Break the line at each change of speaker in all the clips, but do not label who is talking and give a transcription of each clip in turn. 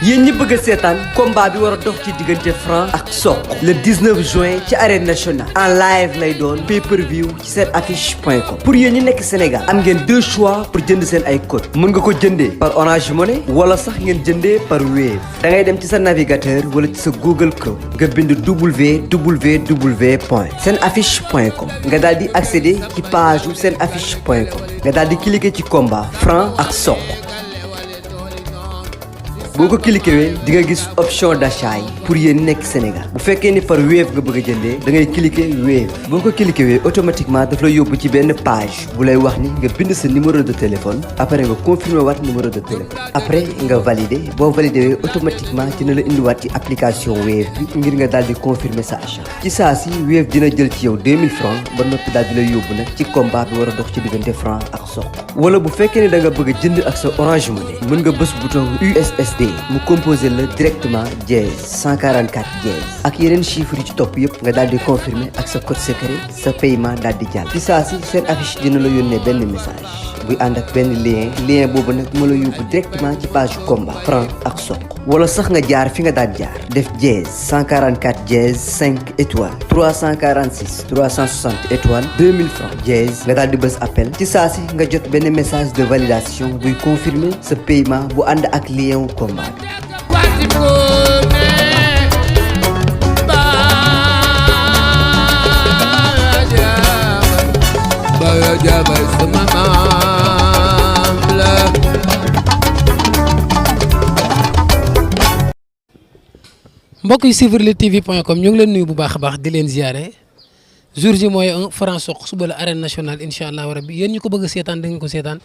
yéen ñi bëgg a seetaan combat bi war a dox ci diggante Franc ak Sokh le 19 juin ci arène nationale en live lay doon pay-per-view ci seen affiche.com. pour yéen ñi nekk Sénégal am ngeen deux choix pour jënd seen ay code mën nga ko jëndee par Orange Money wala sax ngeen jëndee par Wave da ngay dem ci sa navigateur wala ci sa Google Chrome nga bind www.senaffiche.com nga daal di accéder ci page senaffiche.com nga daal di cliquer ci combat Franc ak Sokh. boo ko cliqué wee di nga gis option d'achat yi pour yéen nekk Sénégal bu fekkee ni par Wave nga bëgg a jëndee da ngay cliqué Wave boo ko cliqué wee automatiquement daf lay yóbbu ci benn page bu lay wax ni nga bind sa numéro de téléphone après nga confirmer waat numéro de téléphone après nga validé boo validé wee automatiquement dina la indiwaat ci application Wave bi ngir nga daal di confirmer sa achat ci saa si Wave dina jël ci yow 2000 francs ba noppi daal di lay yóbbu nag ci combat bi war a dox ci diggante Franc ak Sokh wala bu fekkee ni da nga bëgg a jënd ak sa Orange Money mën nga bës bouton USSD mu composé la directement dièse 144 dièse ak yeneen chiffres yi ci topp yëpp nga daal di confirmer ak sa code secret sa paiement daal di jàll ci saa si seen affiche dina la yónnee benn message buy ànd ak benn lien boobu nag moo la yóbbu directement ci page combat Franc ak Sokh wala sax nga jaar fi nga daan jaar def dièse 144 dièse 5 étoiles 346 360 étoiles 2000 francs dièse nga daal di bës appel ci saa si nga jot benn message de validation buy confirmer sa paiement bu ànd ak lien wu combat bi.
mbokk yi suivre luttetv.com ñu ngi leen nuyu bu baax a baax di leen ziare jour ji mooy un Franc Sokh suba la arène nationale incha allahu rabbi yéen ñu ko bëgg a seetaan da ngeen ko seetaan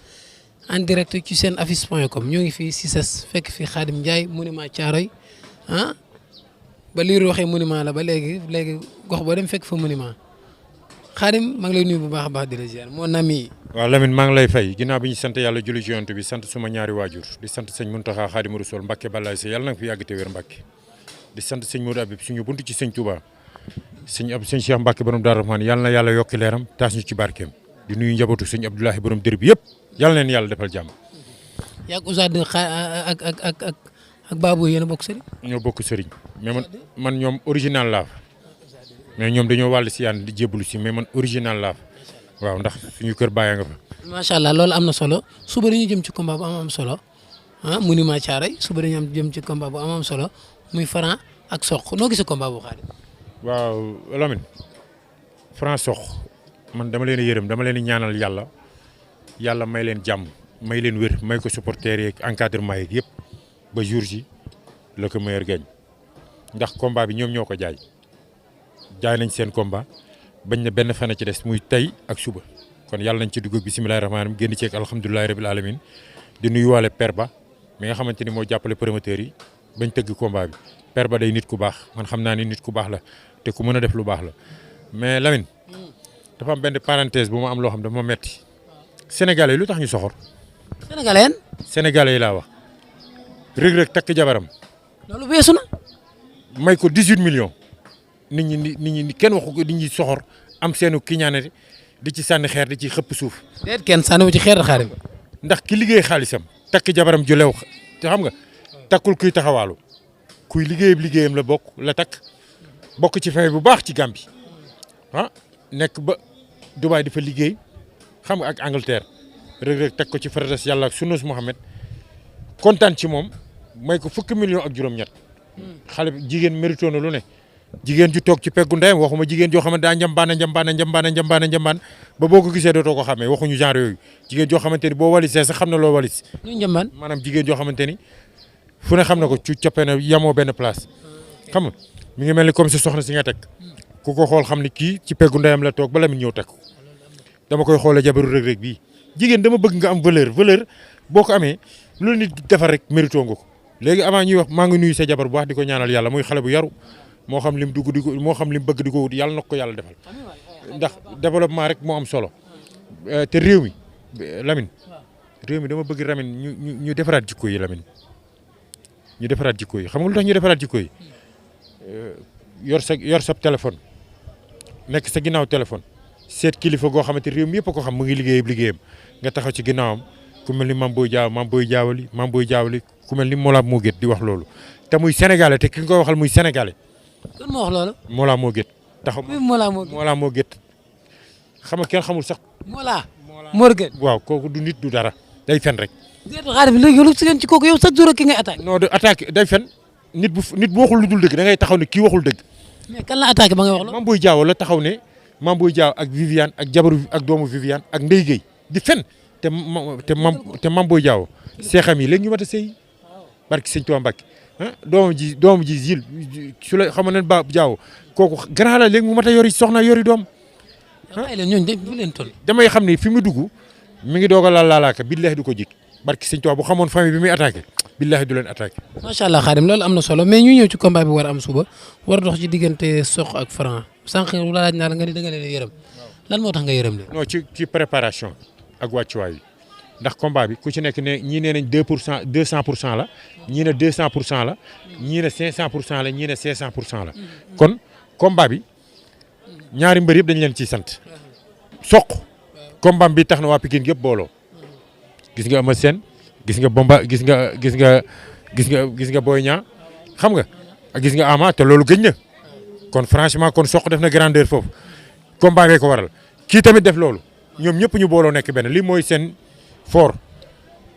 en direct ci seen affiche.com ñoo ngi fii Cissesse fekk fi Khadim Ndiaye monument Thiaroye ah ba liir waxee monument la ba léegi gox boo dem fekk fa monument Khadim maa ngi lay nuyu bu baax a baax di la ziare mon ami.
waaw Lamine maa ngi lay fay ginnaaw bi ñu sant yàlla julli ci yonent bi sant suma ñaari waajur di sant sëñ Mountakha Khadimu Rasul Mbacké Balaye Sy yàlla na nga fi yàgg te wér Mbacké di sant sëñ Modou Abib suñu buntu ci sëñ Touba sëñ Cheikh Mbacké borom Darou Rahmane yàlla na yàlla yokki leeram taas ñu ci barkeem di nuyu njabootu sëñ Abdoulahi borom dër bi yëpp yàlla leen yàlla defal jàmm.
yaa ngi Ousa ak Babou yéen a bokk sëriñ.
ñoo bokk sëriñ mais man ñoom original laa mais ñoom dañoo wàll si yaan di jébbalu si mais man original laa waaw ndax suñu kër bàyyi nga fa.
macha allah loolu am na solo suba dañu jëm ci combat bu am solo ah monument Thiaroye suba dañu jëm ci combat bu am solo. muy Franc ak Sokh noo gisee combat bu Khadim.
waaw Lamine Franc Sokh man dama leen a yërëm dama leen a ñaanal yàlla may leen jàmm may leen wér may ko supporters yeeg encadrement yeeg yëpp ba jour ji la ko meilleur gagne ndax combat bi ñoom ñoo ko jaay nañ seen combat bañ na benn fan ci des muy tey ak suba kon yàlla nañ ci dugg ak bisimilah rahmaani rahiim génn ceeg alhamdulilah rabil alamin di nuyuwaale Père Ba mi nga xamante ni moo jàppale promoteurs yi. bañ tëgg combat bi Père Ba day nit ku baax man xam naa ni nit ku baax la te ku mën a def lu baax la mais Lamine dafa am benn parenthèse bu ma am loo xam dafa ma metti sénégalais yi lu tax ñu soxor. sénégalais yi laa wax Reug Reug takk jabaram.
loolu weesu na.
may ko 18 millions nit ñi kenn waxu ko nit ñi soxor am seenu kiñaane di ci sànni xeer di ci xëpp suuf.
déet kenn sànniwu ci xeer Khadim.
ndax ki liggéey xaalisam takk jabaram ju lew te xam nga. takkul kuy taxawaalu kuy liggéeyam la takk bokk ci famille bu baax ci Gambie ah nekk ba Dubaï di fa liggéey xam nga ak Angleterre Reug teg ko ci faratas yàlla ak sunnas Muhammad kontaan ci moom may ko fukki million ak juróom-ñett xale bi jigéen mérito na lu ne jigéen ju toog ci peggu ndeyam waxuma jigéen joo xamante daa njambaan ba boo ko gisee dootoo ko xamee waxuñu genre yooyu jigéen joo xamante ni boo walisee sax xam na loo walis maanaam jigéen joo xamante ni fu ne xam na ko ci coppe na yamoo benn place xam nga mi ngi mel ni comme si soxna si nga teg ku ko xool xam ni kii ci peggu ndeyam la toog bala mi ñëw teg ko dama koy xoolee jabaru Reug Reug bii jigéen dama bëgg nga am valeur boo ko amee loolu nit defar rek mérito nga ko léegi avant ñuy wax maa ngi nuyu sa jabar bu baax di ko ñaanal yàlla muy xale bu yaru moo xam lim dugg di ko moo xam lim bëgg di ko wut yàlla na ko yàlla defal ndax développement rek moo am solo te réew mi Lamine dama bëgg Lamine ñu defaraat jikko yi Lamine ñu defaraat jikko yi xam nga lu tax ñu defaraat jikko yi yor sa téléphone nekk sa ginnaaw téléphone seet kilifa goo xamante réew mi yëpp a ko xam mu ngi liggéeyam nga taxaw ci ginnaawam ku mel ni Mame Boye Diawali ku mel ni Mollah Morgun di wax loolu te muy sénégalais te ki nga koy waxal muy sénégalais.
kon moo wax loolu.
Mollah Morgun taxaw
Mollah
Morgun xam nga kenn xamul sax.
Mollah Morgun.
waaw kooku du nit du dara day fen rek.
déedéet xaaral bi léegi lu si ngeen ci kooku yow chaque jour ki ngay attaqué.
non de attaque day fen nit bu waxul lu dul dëgg da ngay taxaw ne kii waxul dëgg.
mais kan la attaqué ba ngay wax loolu.
Mame Boye Diao la taxaw ne Mame Boye Diao ak Viviane ak jabaru ak doomu Viviane ak Ndeye Gueye di fen te Mame Boye Diao seexam yi léegi ñu mat a sëy barki sëñ Tuubaa Mbàkke doomu ji Zil su la xam ne ba Diao kooku grand la léegi mu mat a yori soxna yori doom.
ay leen ñooñu de leen toll.
damay xam ne fi mu dugg mi ngi doog a laalaaka billahi du ko jik barki sëñ Tuubaa bu xamoon famille bi muy attaqué billahi du leen attaqué.
macha allah Khadim loolu am na solo mais ñu ñëw ci combat bi war a am suba war a dox ci diggante Sokh ak Franc sànq laaj naa la nga ni da nga leen yërëm lan moo tax nga yërëm leen.
non ci préparation ak wàccuwaay yi ndax combat bi ku ci nekk ne ñii nee nañ 200% la ñii ne 200% la ñii ne 500% la ñii ne 500% la kon combat bi ñaari mbër yëpp dañ leen ciy sant Sokh combat bi tax na waa Pikine yëpp booloo gis nga Eumeu Sène gis nga Bomba gis nga Boy Niang xam nga ak gis nga Ama te loolu gëj na kon franchement kon Sokh def na grandeur foofu combat bee ko waral kii tamit def loolu ñoom ñëpp ñu booloo nekk benn lii mooy seen fort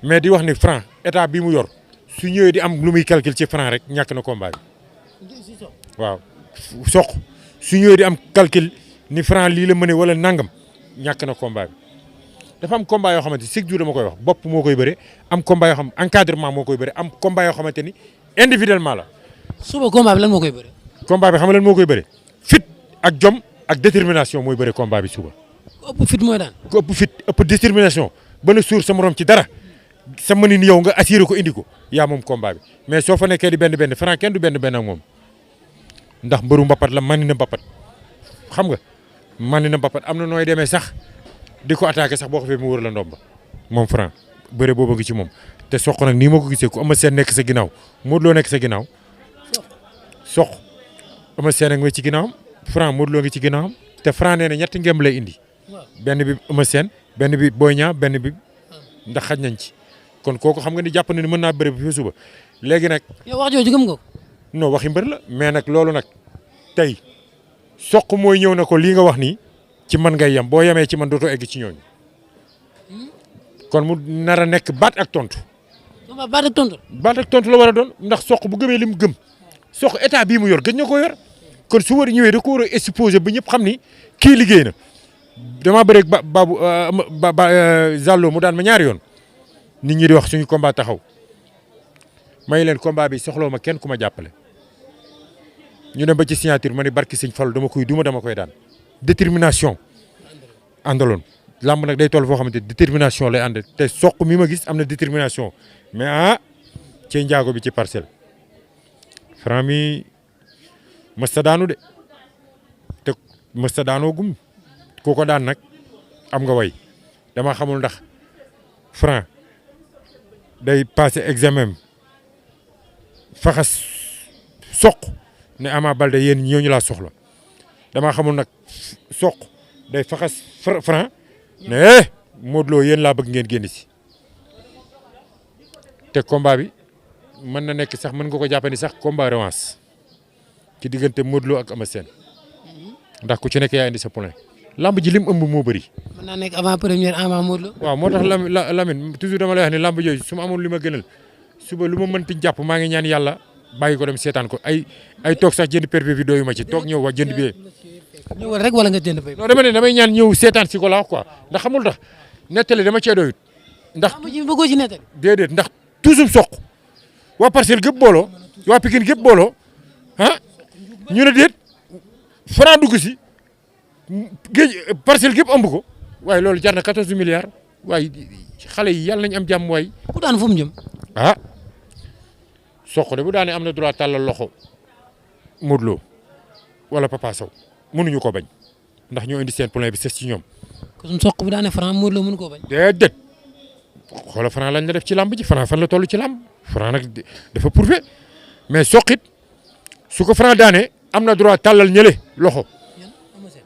mais di wax ni Franc état bi mu yor su ñëwee di am lu muy calcul ci Franc rek ñàkk na combat bi waaw Sokh su ñëwee di am calcul ni Franc lii la mëne wala nangam ñàkk na combat bi dafa am combat yoo xamante ni chaque jour dama koy wax bopp moo koy bëre am combat yoo xam encadrement moo koy bëre am combat yoo xamante ni individuellement la.
suba combat bi lan moo koy bëre.
combat bi xam nga lan moo koy bëre fit ak jom ak détermination mooy bëre combat bi suba.
ku ëpp fit mooy daan.
ku ëpp fit ëpp détermination ba na suur sa morom ci dara sa mënin yow nga assuré ko indi ko yaa moom combat bi mais soo fa nekkee di benn Franc kenn du benn ak moom ndax mbëru mbapat la mani na mbapat xam nga mani na mbapat am na nooy demee sax di ko attaqué sax boo ko fee mu wër la ndomba moom Franc bëre boobu ngi ci moom te Sokh nag nii ma ko gisee ku Eumeu Sène nekk sa ginnaaw Modou Lo nekk sa ginnaaw Sokh Eumeu Sène nga ci ginnaawam Franc Modou Lo ngi ci ginnaawam te Franc nee na ñetti ngemb lay indi benn bi Eumeu Sène benn bi Boy Niang benn bi ndax xaj nañ ci kon kooku xam nga ni jàpp na ni mën naa bëre bi fi suba léegi nag.
yow wax jooju gëm nga ko.
non waxi mbër la mais nag loolu nag tey Sokh mooy ñëw na ko lii nga wax nii ci man ngay yem boo yemee ci man dootoo egg ci ñooñu kon mu nar a nekk baat ak tontu.
baat ak tontu.
baat ak tontu la war a doon ndax Sokh bu gëmee li mu gëm Sokh état bii mu yor gëj na ko yor kon su war a ñëwee da ko war a exposé ba ñëpp xam ni kii liggéey na damaa bëreeg Zallo mu daan ma ñaari yoon nit ñi di wax suñu combat taxaw may leen combat bi soxloo ma kenn ku ma jàppale ñu dem ba ci signature ma ni barki Sëñ Fallu dama koy daan détermination àndaloon làmb nag day toll foo xamante détermination lay ànd te Sokh mi ma gis am na détermination mais ci njaago bi ci parcelle Franc mi mësta daanu de te mësta daanoo gum ku ko daan nag am nga way dama xamul ndax Franc day passé examen faxas Sokh ne Ama Baldé yéen ñooñu laa soxla dama xamul nag Sokh day faxas Franc ne Modou Lo yéen laa bëgg ngeen génn si te combat bi mën na nekk sax mën nga ko jàppandi sax combat revanche ci diggante Modou Lo ak Eumeu Sène ndax ku ci nekk yaa indi sa point lamb ji lim ëmb moo bëri.
mën naa nekk avant première Ama Modou Lo.
waaw moo tax Lamine toujours dama lay wax ne lamb jooju su ma amoon li ma gënal suba lu ma mënti jàpp maa ngi ñaan yàlla bàyyi ko dem seetaan ko ay toog sax jënd perpétuité doyu ma ci toog ñëw wax jënd bi.
ñëwal rek wala nga jënd bay.
non dama ne damay ñaan ñëw seetaan si ko la quoi ndax xamul tax nettali dama cee doyut. ndax
lamb ji bëggoo ci nettali.
déedéet ndax toujours Sokh waa Parcelles gépp booloo waa Pikine gépp booloo ñu ne déet Franc dugg si géej Parcelles gépp ëmb ko waaye loolu jar na 14 milliards waaye xale yi yàlla nañ am jàmm waay.
ku daan fu mu jëm.
Sokh de bu daanee am na droit tàllal loxo Modou Lo wala Papa Sow mënuñu ko bañ ndax ñoo indi seen problème bi ses ci ñoom.
kon Sokh bu daanee Franc Modou Lo mënu koo bañ.
déedéet xoola Franc lañ la def ci làmb ji Franc fan la toll ci làmb Franc nag dafa prouvé mais Sokh it su ko Franc daanee am na droit tàllal ñële loxo.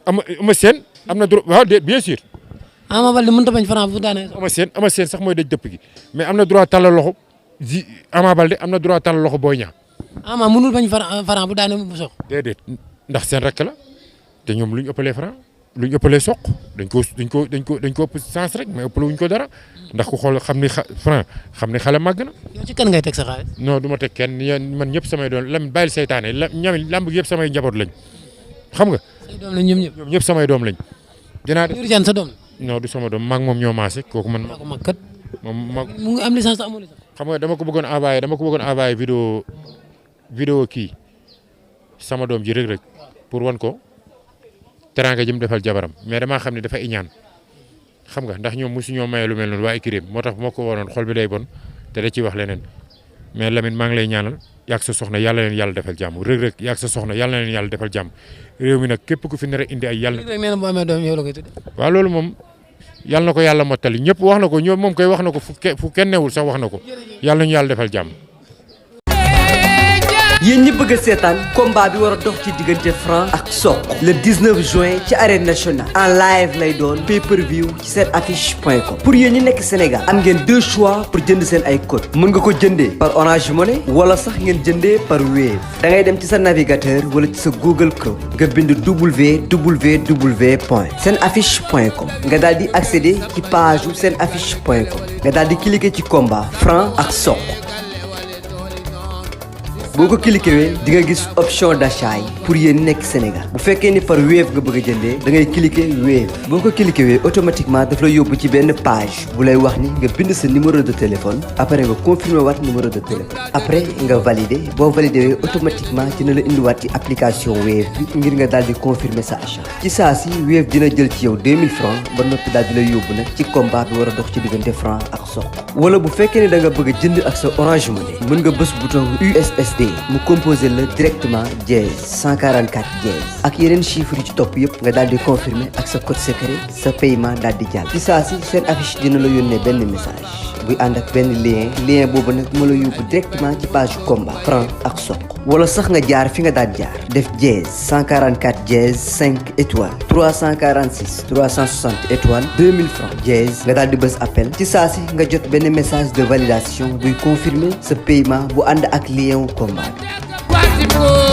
Eumeu Sène am na droit waaw bien sûr
Ama Baldé mënut a bañ Franc bu daanee.
Ama Sène sax mooy daj dëpp gi mais am na droit tàllal loxo Ama Baldé am na droit tàllal loxo Boy Niang.
Ama mënul bañ Franc bu daanee bu sox.
déedéet ndax seen rek la te ñoom lu ñu ëppalee Franc lu ñu ëppalee soq dañ ko ëpp sens rek mais ëppale wuñ ko dara ndax ku xool xam ni Franc xam ni xale màgg na.
yow ci kan ngay teg sa xaalis.
non du ma teg kenn man ñëpp samay doon Lamine bàyyil seytaane ñami lamb yëpp samay njaboot lañ xam nga.
say doom lañ ñoom ñëpp.
ñoom ñëpp samay doom lañ. dinaa def
Jaan sa doom.
non du sama doom maag moom ñoo maase kooku man.
maa ko mag kat.
moom
mu ngi am licence te amul licence.
xam nga dama ko bëggoon envoyé vidéo kii sama doom ji rek pour wan ko teranga jëm defal jabaram mais damaa xam ne dafa iñaan xam nga ndax ñoom mosu ñoo maye lu mel noonu waa écurie moo tax bu ma ko waroon xol bi day bon te da ciy wax leneen mais Lamine maa ngi lay ñaanal yàgg sa soxna yàlla leen yàlla defal jàmm rek yàgg sa soxna yàlla leen yàlla defal jàmm réew mi nag képp ku fi nar a indi ay yàlla.
rek nee na bu amee doom yow la koy tuddee.
waaw loolu moom yàlla na ko yàlla mottali ñëpp wax na ko ñoom moom koy wax na ko fu kenn newul sax wax na ko yàlla nañu yàlla defal jàmm.
yéen ñi bëgg a seetaan combat bi war a dox ci diggante Franc ak Sokh le 19 juin ci arène nationale en live lay doon pay-per-view ci seen affiche.com. pour yéen ñi nekk Sénégal am ngeen deux choix pour jënd seen ay code mën nga ko jëndee par Orange Money wala sax ngeen jëndee par Wave da ngay dem ci sa navigateur wala ci sa Google Chrome nga bind www.senaffiche.com nga daal di accéder ci page u senaffiche.com nga daal di cliquer ci combat Franc ak Sokh. boo ko cliqué wee di nga gis option d'achat yi pour yéen nekk Sénégal bu fekkee ni par Wave nga bëgg a jëndee da ngay cliqué Wave boo ko cliqué wee automatiquement daf la yóbbu ci benn page bu lay wax ni nga bind sa numéro de téléphone après nga confirmer waat numéro de téléphone après nga validé boo validé wee automatiquement dina la indiwaat ci application Wave bi ngir nga daal di confirmer sa achat ci saa si Wave dina jël ci yow 2000 francs ba noppi daal di lay yóbbu nag ci combat bi war a dox ci diggante Franc ak Sokh wala bu fekkee ni da nga bëgg a jënd ak sa Orange Money mën nga bës bouton USSD mu composé la directement dièse 144 dièse ak yeneen chiffres yu ci topp yëpp nga daal di confirmer ak sa code secret sa paiement daal di jàll ci saa si seen affiche dina la yónnee benn message buy ànd ak benn lien boobu nag moo la yóbbu directement ci page combat Franc ak Sokh wala sax nga jaar fi nga daan jaar def dièse 144 dièse 5 étoiles 346 360 étoiles 2000 francs dièse nga daal di bës appel ci saa si nga jot benn message de validation buy confirmer sa paiement bu ànd ak lien wu combat bi